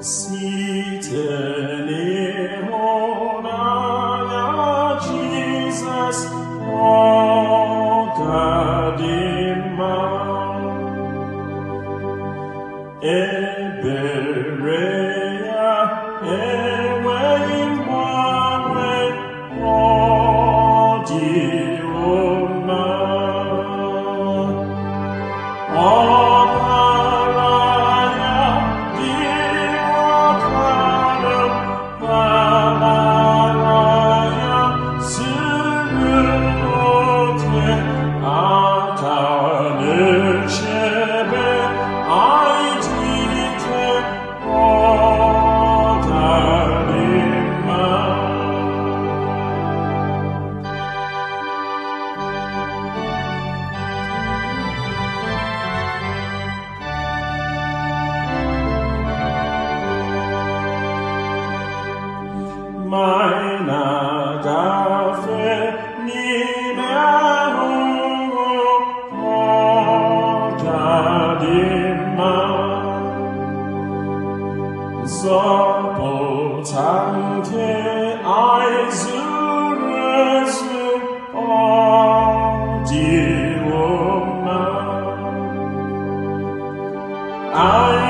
Site n'ịhụnanya Jizọs, ọ ga-adị mma. Ebere ya enweghị mgbanwe, ọ dị mma. Ọbara ya dị oke ọnụ, amara ya zuru oke, aka na-echebe anyị dị ike, ọ ga-adị mma. Ma ị na-agafe n'ime ahụhụ, ọ ga-adị mma. Nzọpụta nke anyị zuru ezu, ọ dịwo mma. Anyị